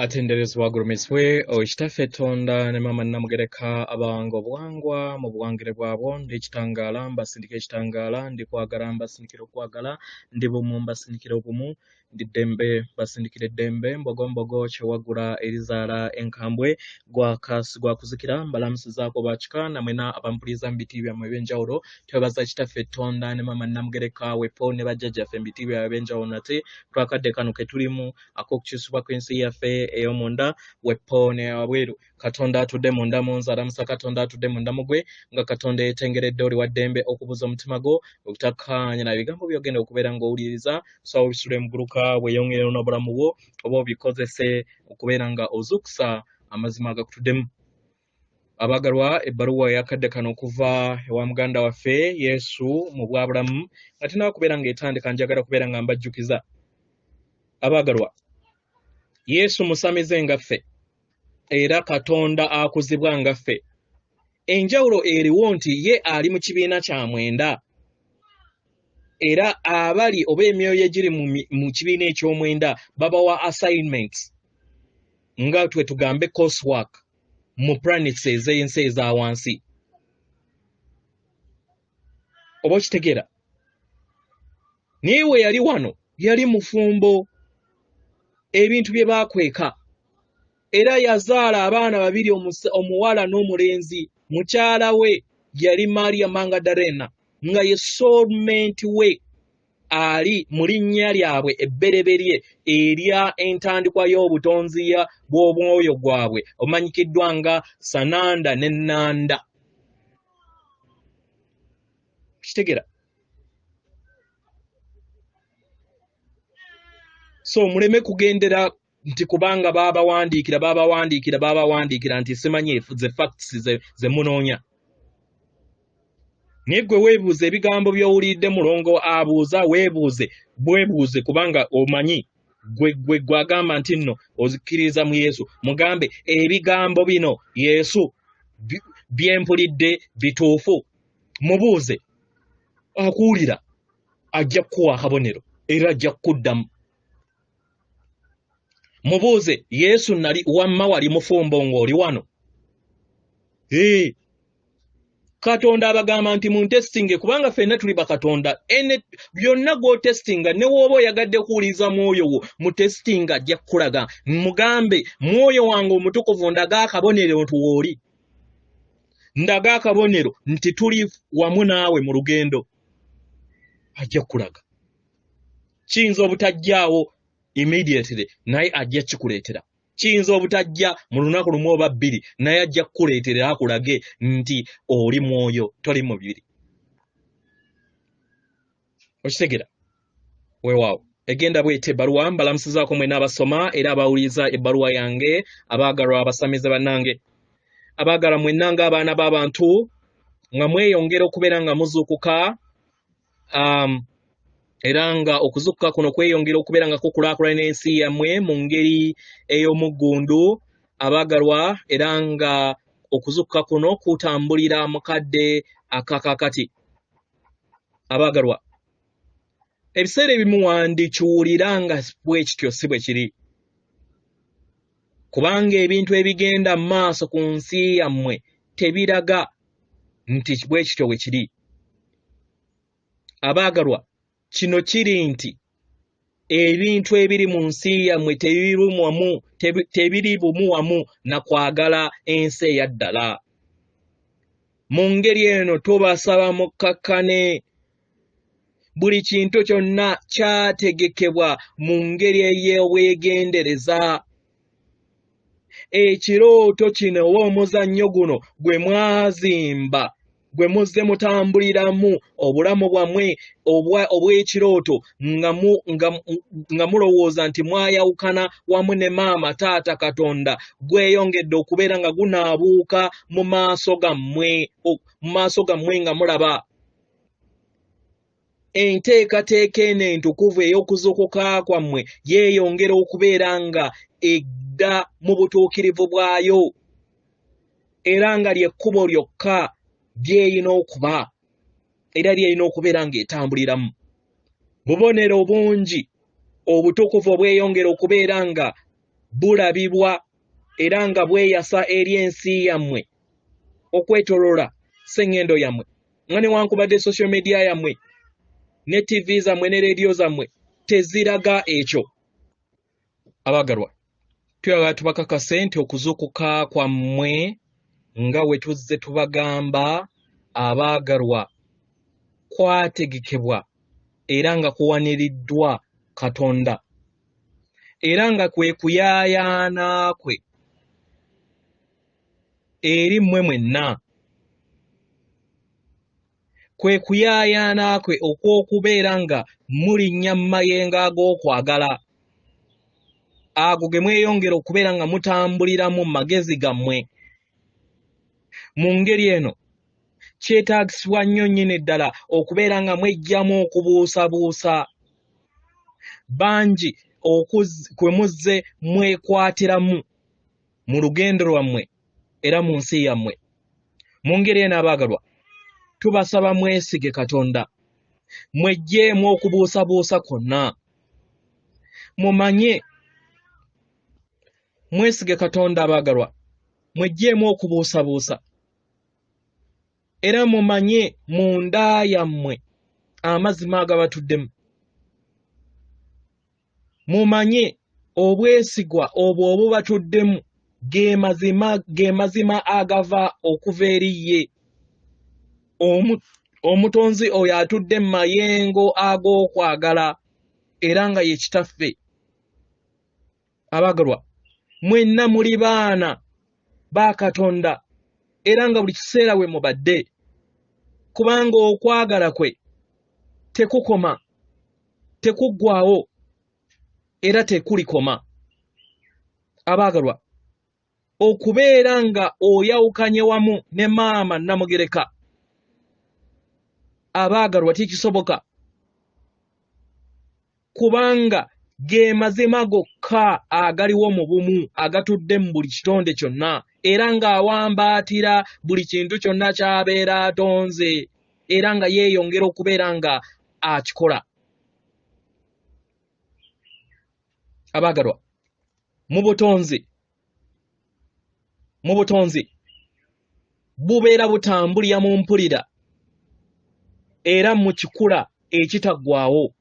Atenderezebwa agulumizibwe oyo Kitaffe Tonda ne Maama Nnamugereka abawanga obuwangwa mu buwangire bwabwo. Ndi kitangaala mbasindika ekitangaala, ndi kwagala mbasindikira okwagala, ndi bumu mbasindikira obumu, ndi ddembe mbasindikira eddembe, mbogombogo kyewaggula erizaala enkambwe, gwaka sigwakuzikira mbalamusizaako bakika namwena abampuliriza mu biti byammwe eby'enjawulo. Twebaza Kitaffe Tonda ne Maama Nnamugereka wepo ne bajjajjaffe mu biti byabwe eby'enjawulo nate kulwakadde kano ke tulimu ak'okukyusibwa kw'ensi yaffe ey'omunda wepo neyawabweru. Katonda atudde munda mu nze alamusa Katonda atudde munda mu gwe nga Katonda yeetengeredde oli wa ddembe okubuza omutima gwo obutakkaanya na bigambo by'ogenda okubeera ng'owuliriza so obisule muguluka weeyongere n'obulamu bwo oba obikozese okubeera nga ozuukusa amazima agakutuddemu. Abaagalwa, ebbaluwa ey'akadde kano okuva ewa muganda waffe Yesu mu bwabulamu nga tenaba kubeera ng'etandika, njagala kubeera nga mbajjukiza. Abaagalwa, Yesu musamize nga ffe era Katonda akuzibwa nga ffe. Enjawulo eriwo nti ye ali mu kibiina kya mwenda era abali oba emyoyo egiri mu kibiina eky'omwenda babawa assignments nga twe tugambe coursework mu planets ez'ensi eza wansi. Oba okitegeera? Naye we yali wano yali mufumbo, ebintu bye baakweka, era yazaala abaana babiri, omuwala n'omulenzi. Mukyala we yali Maria Magdalena, nga ye soulmate we ali mu linnya lyabwe ebbereberye erya entandikwa y'obutonzi bw'omwoyo gwabwe obumanyikiddwa nga Sananda ne Nanda. Kitegera? So muleme kugendera nti kubanga baabawandiikira baabawandiikira baabawandiikira nti simanyi ze facts ze munoonya. Naye gwe weebuuze ebigambo by'owulidde mulongo abuuza, weebuuze bwebuuze kubanga omanyi gwe gwe gwagamba nti nno ozikkiririza mu Yesu. Mugambe ebigambo bino Yesu byempulidde bituufu. Mubuuze, akuwulira ajja kukuwa akabonero era ajja kukuddamu. Mubuuze Yesu nali wamma wali mufumbo ng'oli wano. Ee, Katonda abagamba nti muntestinge kubanga ffenna tuli bakatonda. Ene byonna gw'otestinga ne w'oba oyagadde kuwuliriza mwoyo wo mutestinga ajja kukulaga. Mugambe mwoyo wange omutukuvu ndaga akabonero nti w'oli, ndaga akabonero nti tuli wamu naawe mu lugendo, ajja kukulaga. Kiyinza obutajjaawo immediately naye ajja kikuleetera. Kiyinza obutajja mu lunaku lumu oba bbiri naye ajja kukuleetera akulage nti oli mwoyo toli mubiri. Okitegera? Weewaawo. Egenda bw'eti ebbaluwa, mbalamusizaako mwenna abasoma era abawuliriza ebbaluwa yange, abaagalwa abasamize bannange. Abaagalwa mwenna ng'abaana b'abantu nga mweyongera okubeera nga muzuukuka era nga okuzuukuka kuno kweyongera okubeera nga kukulaakulana ensi yammwe mu ngeri ey'omuggundu, abaagalwa, era nga okuzuukuka kuno kutambulira mu kadde akakakati. Abaagalwa, ebiseera ebimu wandikiwulira nga bwe kityo si bwe kiri, kubanga ebintu ebigenda mu maaso ku nsi yammwe tebiraga nti bwe kityo bwe kiri. Abaagalwa, kino kiri nti ebintu ebiri mu nsi yammwe tebiri bumu wamu na kwagala ensi eya ddala. Mu ngeri eno tubasaba mukkakkane. Buli kintu kyonna kyategekebwa mu ngeri ey'obwegendereza. Ekirooto kino oba omuzannyo guno gwe mwazimba, gwe muzze mutambuliramu obulamu bwammwe obw'ekirooto nga mulowooza nti mwayawukana wamu ne maama taata Katonda, gweyongedde okubeera nga gunaabuuka mu maaso gammwe, mu maaso gammwe nga mulaba. Enteekateeka eno entukuvu ey'okuzuukuka kwammwe yeeyongera okubeera nga edda mu butuukirivu bwayo, era nga ly'ekkubo lyokka ly'erina okuba era ly'erina okubeera ng'etambuliramu. Bubonero bungi obutukuvu obweyongera okubeera nga bulabibwa era nga bweyasa eri ensi yammwe okwetoloola sseŋŋendo yammwe, nga newankubadde social media yammwe ne TV zammwe ne leediyo zammwe teziraga ekyo. Abaagalwa, tuyagala tubakakase nti okuzuukuka kwammwe nga we tuzze tubagamba abaagalwa kwategekebwa era nga kuwaniriddwa Katonda, era nga kwe kuyaayaana kwe eri mmwe mwenna, kwe kuyaayaana kwe okw'okubeera nga mulinnya mu mayengo ag'okwagala ago ge mweyongera okubeera nga mutambuliramu mu magezi gammwe. Mu ngeri eno kyetaagisibwa nnyo nnyini ddala okubeera nga mweggyamu okubuusabuusa bangi kwe muzze mwekwatiramu mu lugendo lwammwe era mu nsi yammwe. Mu ngeri eno abaagalwa, tubasaba mwesige Katonda, mweggyeemu okubuusabuusa kwonna, mumanye mwesige Katonda abaagalwa, mweggyeemu okubuusabuusa era mumanye munda yammwe amazima agabatuddemu. Mumanye obwesigwa obwo obubatuddemu ge mazima agava okuva eri ye. Omutonzi oyo atudde mu mayengo ag'okwagala era nga ye Kitaffe. Abaagalwa, mwenna muli baana ba Katonda era nga buli kiseera we mubadde, kubanga okwagala kwe tekukoma, tekuggwaawo era tekulikoma. Abaagalwa, okubeera nga oyawukanye wamu ne maama Namugereka, abaagalwa, tekisoboka, kubanga ge mazima gokka agaliwo mu bumu agatudde mu buli kitonde kyonna, era ng'awambaatira buli kintu kyonna ky'abeera atonze, era nga yeeyongera okubeera nga akikola. Abaagalwa, mu butonzi bubeera butambulira mu mpulira era mu kikula ekitaggwaawo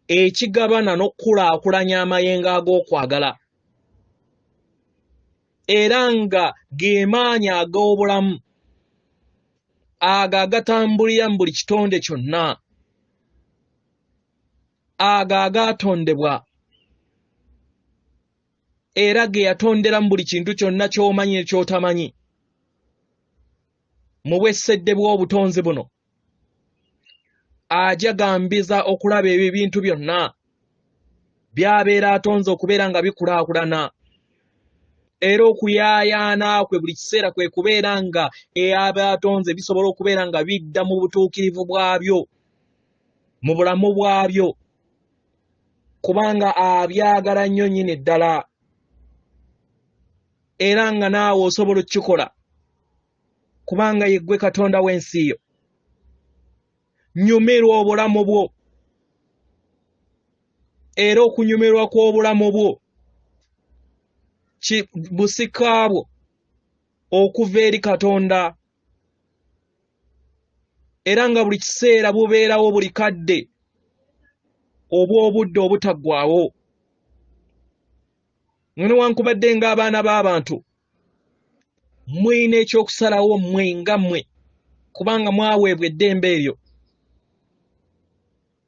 ekigabana n'okukulaakulanya amayengo ag'okwagala, era nga ge maanyi ag'obulamu ago agatambulira mu buli kitonde kyonna, ago agaatondebwa era ge yatonderamu buli kintu kyonna ky'omanyi ne ky'otamanyi. Mu bwessedde bw'obutonzi buno ajagambiza okulaba ebyo ebintu byonna by'abeera atonze okubeera nga bikulaakulana, era okuyaayaana kwe buli kiseera kwe kubeera nga aba atonze bisobola okubeera nga bidda mu butuukirivu bwabyo, mu bulamu bwabyo, kubanga abyagala nnyo nnyini ddala, era nga naawe osobola okukikola kubanga ye ggwe Katonda w'ensi yo. Nyumirwa obulamu bwo, era okunyumirwa kw'obulamu bwo busika bwo okuva eri Katonda, era nga buli kiseera bubeerawo buli kadde obw'obudde obutaggwaawo. Nga newankubadde ng'abaana b'abantu mulina ekyokusalawo mmwe nga mmwe, kubanga mwaweebwa eddembe eryo,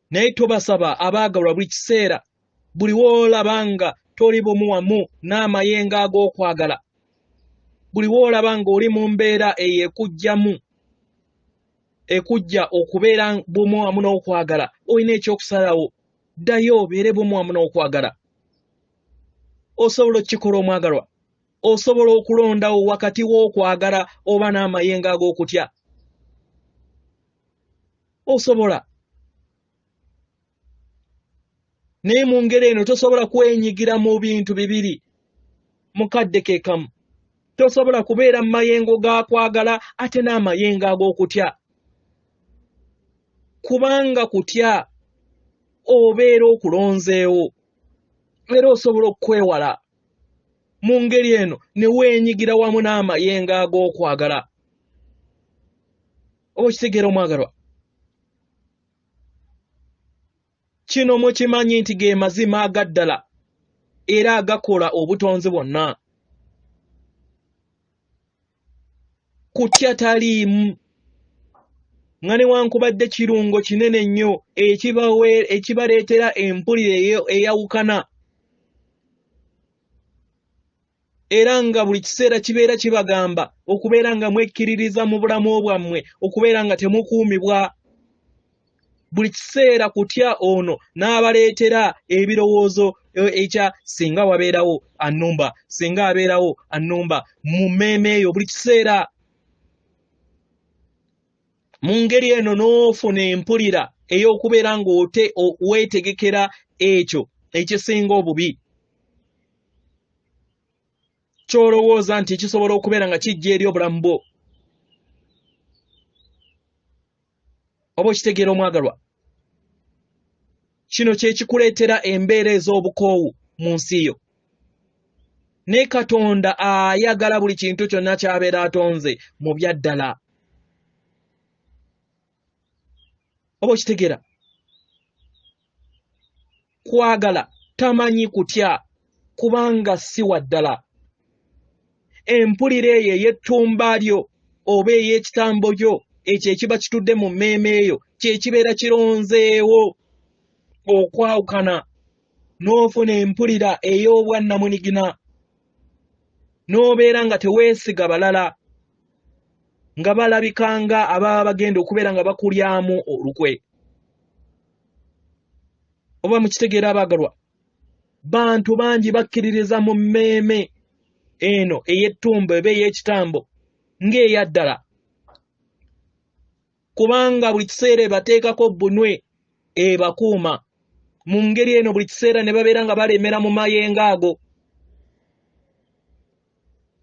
naye tubasaba abaagalwa buli kiseera, buli w'olaba nga toli bumu wamu n'amayengo ag'okwagala, buli w'olaba ng'oli mu mbeera eyo ekuggyamu, ekujja okubeera bumu wamu n'okwagala, olina ekyokusalawo, ddayo obeere bumu wamu n'okwagala. Osobola okukikola omwagalwa, osobola okulondawo wakati w'okwagala oba n'amayengo ag'okutya. Osobola. Naye mu ngeri eno tosobola kwenyigira mu bintu bibiri mu kadde ke kamu. Tosobola kubeera mu mayengo ga kwagala ate n'amayengo ag'okutya, kubanga kutya obeera okulonzeewo era osobola okukwewala. Mu ngeri eno ne weenyigira wamu n'amayengo ag'okwagala. Oba okitegeera omwagalwa? Kino mukimanyi nti ge mazima agaddala era agakola obutonzi bwonna. Kutya taliimu, nga newankubadde kirungo kinene nnyo ekibaleetera empulira eyawukana, era nga buli kiseera kibeera kibagamba okubeera nga mwekkiririza mu bulamu bwammwe, okubeera nga temukuumibwa. Buli kiseera kutya ono n'abaleetera ebirowoozo ekya singa wabeerawo annumba, singa abeerawo annumba mu mmeeme eyo buli kiseera. Mu ngeri eno n'ofuna empulira ey'okubeera ng'ote weetegekera ekyo ekisinga obubi ky'olowooza nti kisobola okubeera nga kijja eri obulamu bwo. Oba okitegeera omwagalwa? Kino kye kikuleetera embeera ez'obukoowu mu nsi yo. Ne Katonda ayagala buli kintu kyonna ky'abeera atonze mu bya ddala. Oba okitegeera? Kwagala tamanyi kutya kubanga si wa ddala. Empulira eyo ey'ettumba lyo oba ey'ekitambo kyo, ekyo ekiba kitudde mu mmeeme eyo, kye kibeera kironzeewo okwawukana n'ofuna empulira ey'obwannamunigina, n'obeera nga teweesiga balala, nga balabika nga ababa bagenda okubeera nga bakulyamu olukwe. Oba mukitegeera abaagalwa? Bantu bangi bakkiririza mu mmeeme eno ey'ettumba eba ey'ekitambo ng'eya ddala, kubanga buli kiseera ebateekako bbunwe ebakuuma. Mu ngeri eno buli kiseera ne babeera nga balemera mu mayengo ago,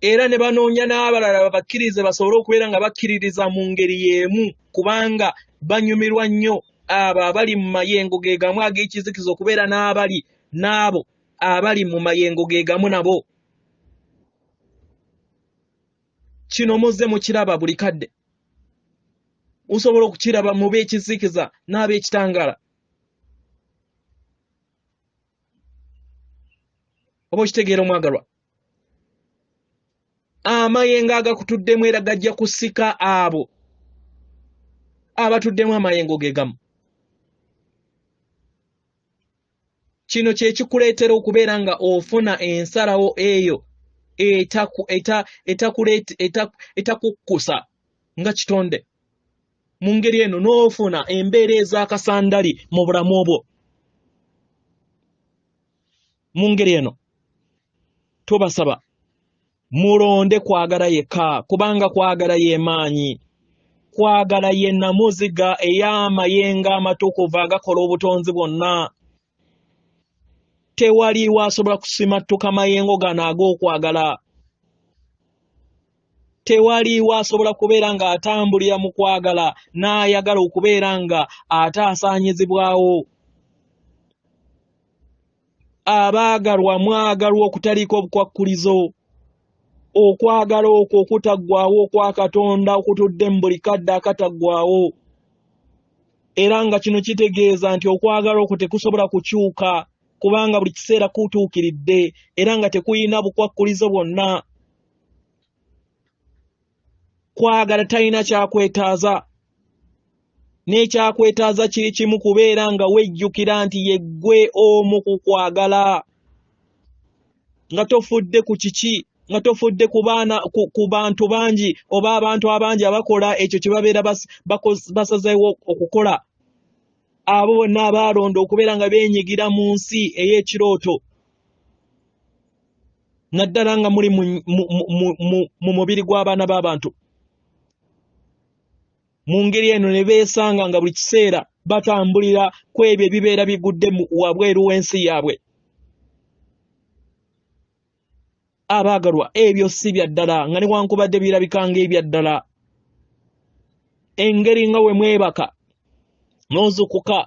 era ne banoonya n'abalala babakkirize basobole okubeera nga bakkiririza mu ngeri y'emu, kubanga banyumirwa nnyo abo abali mu mayengo ge gamu ag'ekizikiza okubeera n'abali n'abo abali mu mayengo ge gamu nabo. Kino muzze mukiraba buli kadde. Musobola okukiraba mu b'ekizikiza n'ab'ekitangaala. Oba okitegeera omwagalwa? Amayengo agakutuddemu era gajja kusika abo abatuddemu amayengo ge gamu. Kino kye kikuleetera okubeera nga ofuna ensalawo eyo etakukkusa nga kitonde. Mu ngeri eno n'ofuna embeera ez'akasandali mu bulamu bwo. Mu ngeri eno tubasaba mulonde kwagala yekka, kubanga kwagala ye maanyi, kwagala ye nnamuziga ey'amayengo amatukuvu agakola obutonzi bwonna. Tewaliiwo asobola kusimattuka mayengo gano ag'okwagala. Tewaliiwo asobola kubeera ng'atambulira mu kwagala n'ayagala okubeera nga ataasaanyizibwawo. Abaagalwa mwagalwa okutaliiko obukwakkulizo. Okwagala okwo okutaggwaawo okwa Katonda okutudde mu buli kadde akataggwaawo. Era nga kino kitegeeza nti okwagala okwo tekusobola kukyuka, kubanga buli kiseera kutuukiridde era nga tekuyina bukwakkulizo bwonna. Kwagala talina kyakwetaaza, n'ekyakwetaaza kiri kimu, kubeera nga wejjukira nti ye ggwe omu ku kwagala, nga tofudde ku kiki, nga tofudde ku baana, ku bantu bangi oba abantu abangi abakola ekyo kye babeera basazeewo okukola. Abo bonna abaalonda okubeera nga beenyigira mu nsi ey'ekirooto, naddala nga muli mu mubiri gw'abaana b'abantu. Mu ngeri eno ne beesanga nga buli kiseera batambulira ku ebyo ebibeera bigudde wabweru w'ensi yaabwe. Abaagalwa, ebyo si bya ddala, nga newankubadde birabika ng'ebya ddala. Engeri nga we mwebaka n'ozukuka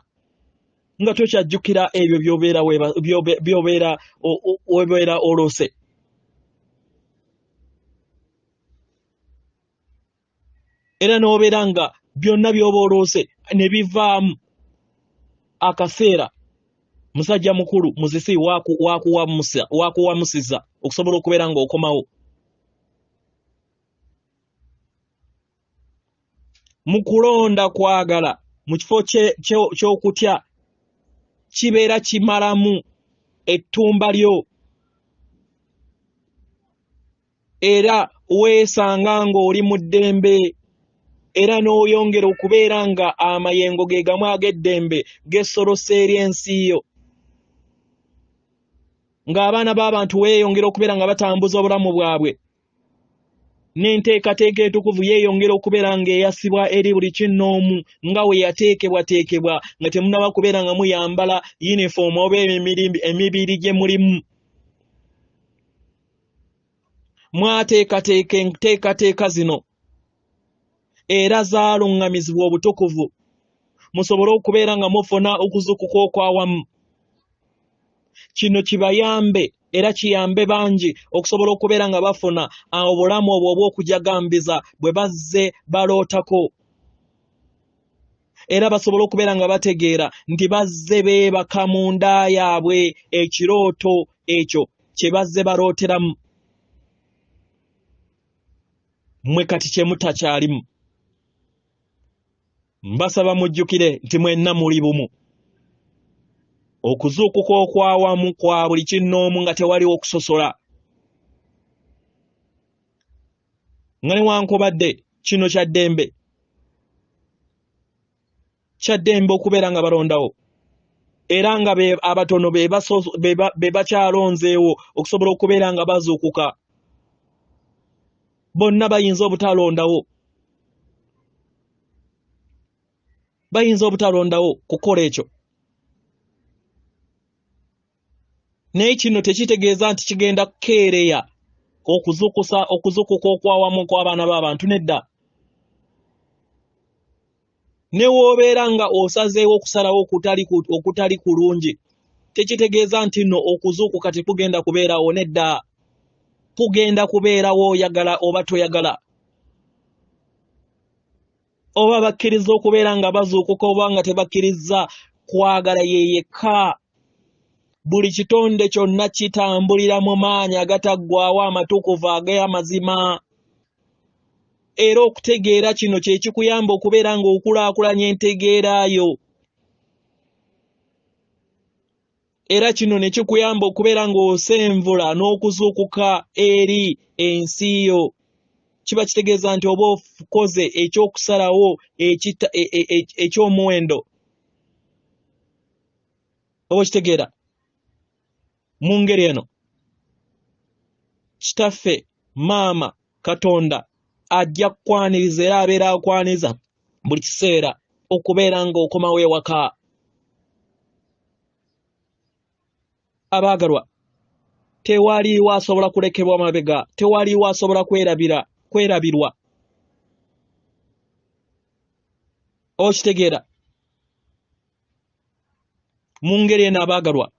nga tokyajjukira ebyo by'obeera webeera oloose. Era n'obeera nga byonna by'oba oloose ne bivaamu akaseera musajja mukulu muzisi wakuwamusiza okusobola okubeera ng'okomawo. Mu kulonda kwagala mu kifo ky'okutya kibeera kimalamu ettumba lyo era weesanga ng'oli mu ddembe era n'oyongera okubeera nga amayengo ge gamu ag'eddembe gesolosa eri ensi yo ng'abaana b'abantu weeyongera okubeera nga batambuza obulamu bwabwe n'enteekateeka entukuvu yeeyongera okubeera ng'eyasibwa eri buli kinnoomu nga we yateekebwateekebwa nga temunnaba kubeera nga muyambala yunifoomu oba emibiri gye mulimu. Mwateekateeka enteekateeka zino era zaaluŋŋamizibwa obutukuvu musobole okubeera nga mufuna okuzuukuka okw'awamu. Kino kibayambe era kiyambe bangi okusobola okubeera nga bafuna obulamu obwo obw'okujagambiza bwe bazze balootako. Era basobole okubeera nga bategeera nti bazze beebaka mu nda yaabwe ekirooto ekyo kye bazze balooteramu. Mmwe kati kye mutakyalimu. Mbasaba mujjukire nti mwenna muli bumu. Okuzuukuka okw'awamu kwa buli kinnoomu nga tewaliwo kusosola. Nga newankubadde kino kya ddembe, kya ddembe okubeera nga balondawo era nga abatono be bakyalonzeewo okusobola okubeera nga bazuukuka. Bonna bayinza obutalondawo, bayinza obutalondawo kukola ekyo. Naye kino tekitegeeza nti kigenda kukeereya okuzukusa okuzukuka okwawamu okw'abaana b'abantu nedda. Ne w'obeera nga osazeewo okusalawo okutali kulungi, tekitegeeza nti nno okuzuukuka tekugenda kubeerawo nedda. Kugenda kubeerawo oyagala oba toyagala. Oba bakkiriza okubeera nga bazuukuka oba nga tebakkirizza, kwagala ye yekka. Buli kitonde kyonna kitambulira mu maanyi agataggwaawo amatukuvu ag'amazima. Era okutegeera kino kye kikuyamba okubeera ng'okulaakulanya entegeera yo. Era kino ne kikuyamba okubeera ng'osenvula n'okuzuukuka eri ensi yo. Kiba kitegeeza nti oba okoze eky'okusalawo eky'omuwendo. Oba okitegeera? Mu ngeri eno, Kitaffe, Maama, Katonda ajja kukwaniriza era abeera akwaniriza buli kiseera okubeera ng'okomawo ewaka. Abaagalwa, tewaliiwo asobola kulekebwa mabega, tewaliiwo asobola kwerabira, kwerabirwa. Okitegeera? Mu ngeri eno abaagalwa,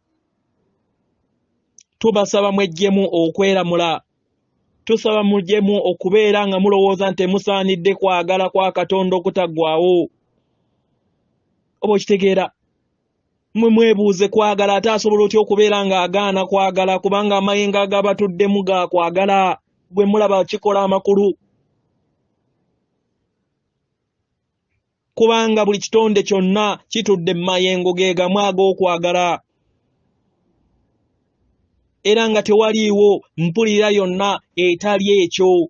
tubasaba mweggyemu okweramula. Tusaba muggyemu okubeera nga mulowooza nti temusaanidde kwagala kwa Katonda okutaggwaawo. Oba okitegeera? Mwe mwebuuze kwagala ate asobola otya okubeera ng'agaana kwagala, kubanga amayengo agabatuddemu ga kwagala. Gwe mulaba kikola amakulu. Kubanga buli kitonde kyonna kitudde mu mayengo ge gamu ag'okwagala, era nga tewaliiwo mpulira yonna etali ekyo,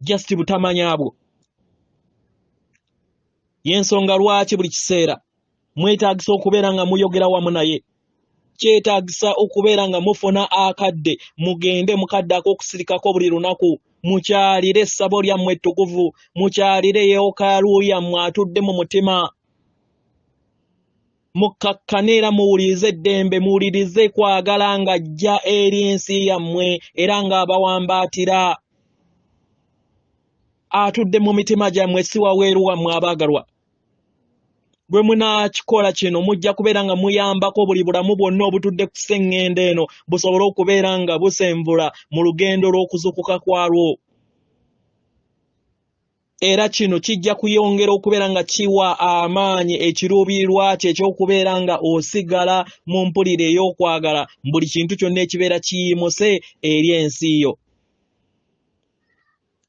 just butamanya bwo. Y'ensonga lwaki buli kiseera mwetaagisa okubeera nga muyogera wamu naye. Kyetaagisa okubeera nga mufuna akadde, mugende mu kadde ak'okusirikako buli lunaku, mukyalire essabo lyammwe ettukuvu, mukyalire yeekaalu yammwe atudde mu mutima. Mukkakkane era muwulirize eddembe, muwulirize kwagala ng'ajja eri ensi yammwe era ng'abawambaatira. Atudde mu mitima gyammwe, si waweeru wammwe abaagalwa. Bwe munaakikola kino mujja kubeera nga muyambako buli bulamu bwonna obutudde ku sseŋŋendo eno busobole okubeera nga busenvula mu lugendo lw'okuzuukuka kwalwo. Era kino kijja kuyongera okubeera nga kiwa amaanyi ekiruubirirwa kyo eky'okubeera nga osigala mu mpulira ey'okwagala mu buli kintu kyonna ekibeera kiyimuse eri ensi yo.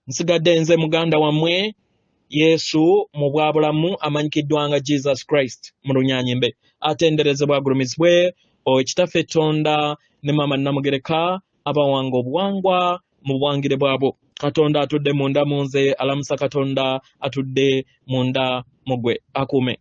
Nsigadde nze muganda wammwe Yesu mu bwabulamu amanyikiddwa nga Jesus Christ mu Lunyanyimbe. Atenderezebwa agulumizibwe oyo Kitaffe Tonda ne Maama Namugereka abawanga obuwangwa mu buwangire bwabwo. Katonda atudde munda mu nze alamusa Katonda atudde munda mu gwe. Akuume.